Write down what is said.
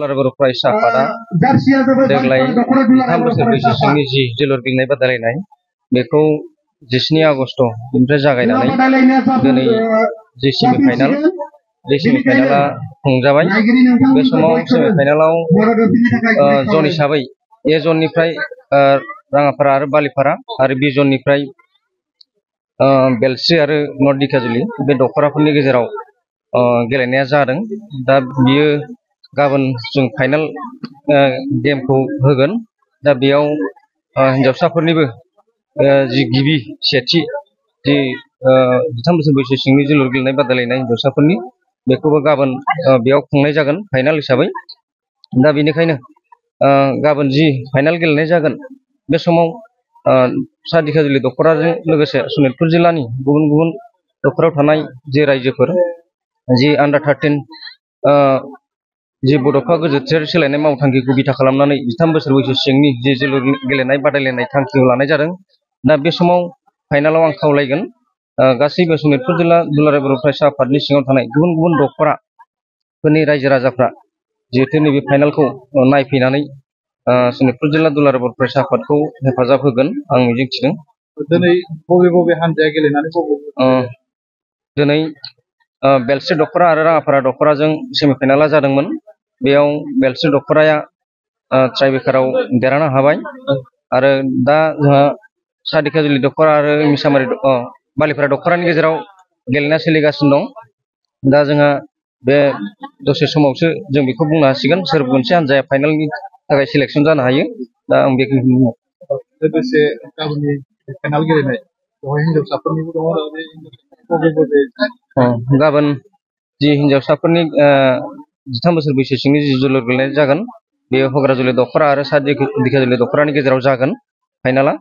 बर' फरायसा आफादा देग्लाय 3 बोसोर बैसोसिमनि जि जोलुर गेलेनाय बादायलायनाय बेखौ 17 आगस्टनिफ्राय जागायनानै दिनै जि सेमिफाइनाल बे सेमिफाइनाला खुंजाबाय। बे समाव सेमिफाइनालाव जन हिसाबै ए जननिफ्राय राङापारा आरो बालिपारा आरो बि जननिफ्राय बेलस्रि आरो नर्थ दिघाजुलि बे दख'राफोरनि गेजेराव गेलेनाया जादों। दा बियो गाबोन जों फाइनाल गेमखौ होगोन। दा बेयाव हिनजावसाफोरनिबो जि गिबि सेथि जि 13 बोसोर बैसो सिंनि जोलुर गेलेनाय बादायलायनाय हिनजावसाफोरनि बेखौबो गाबोन बेयाव खुंनाय जागोन फाइनाल हिसाबै। दा बेनिखायनो गाबोन जि फाइनाल गेलेनाय जागोन बे समाव सा दिघाजुलि दख'राजों लोगोसे सनितपुर जिल्लानि गुबुन गुबुन दख'रायाव थानाय जि रायजोफोर जि आन्डार 13 जि बड'फा गोजोरथियारि सोलायनाय मावथांखिखौ बिथा खालामनानै 13 बोसोर बैसो सिंनि जि जोलुर गेलेनाय बादायलायनाय थांखिखौ लानाय जादों। दा बे समाव फाइनालाव आं खावलायगोन गासैबो सनितपुर जिल्ला दुलाराय बर' फरायसा आफादनि सिङाव थानाय गुबुन गुबुन दख'राफोरनि रायजो राजाफ्रा जिहेतु नैबे फाइनालखौ नायफैनानै सनितपुर जिल्ला दुलाराय बर' फरायसा आफादखौ हेफाजाब होगोन आं मिजिंथिदों। दिनै बबे हानजाया गेलेनानै दिनै बेलस्रि दख'रा आरो राङापारा दख'राजों सेमिफाइनाला जादोंमोन। बेयाव बेलस्रि दख'राया ट्राइब्रेकाराव देरहानो हाबाय आरो दा जोंहा सा दिघाजुलि दख'रा आरो मिसामारि बालिपारा दख'रानि गेजेराव गेलेनाया सोलिगासिनो दं। दा जोंहा बे दसे समावसो जों बेखौ बुंनो हासिगोन सोर मोनसे हान्जाया फाइनालनि थाखाय सिलेक्सन जानो हायो। दा आं बेखिनिखौ लोगोसे गाबोननि फाइनाल गेलेनाय बेवहाय हिनजावसाफोरनिबो दङ आरो गाबोन जि हिनजावसाफोरनि 13 बोसोर बैसो सिंनि जि जोलुर गेलेनाय जागोन बेयो हग्राजुलि दख'रा आरो सा दिघाजुलि दख'रानि गेजेराव जागोन फाइनाला।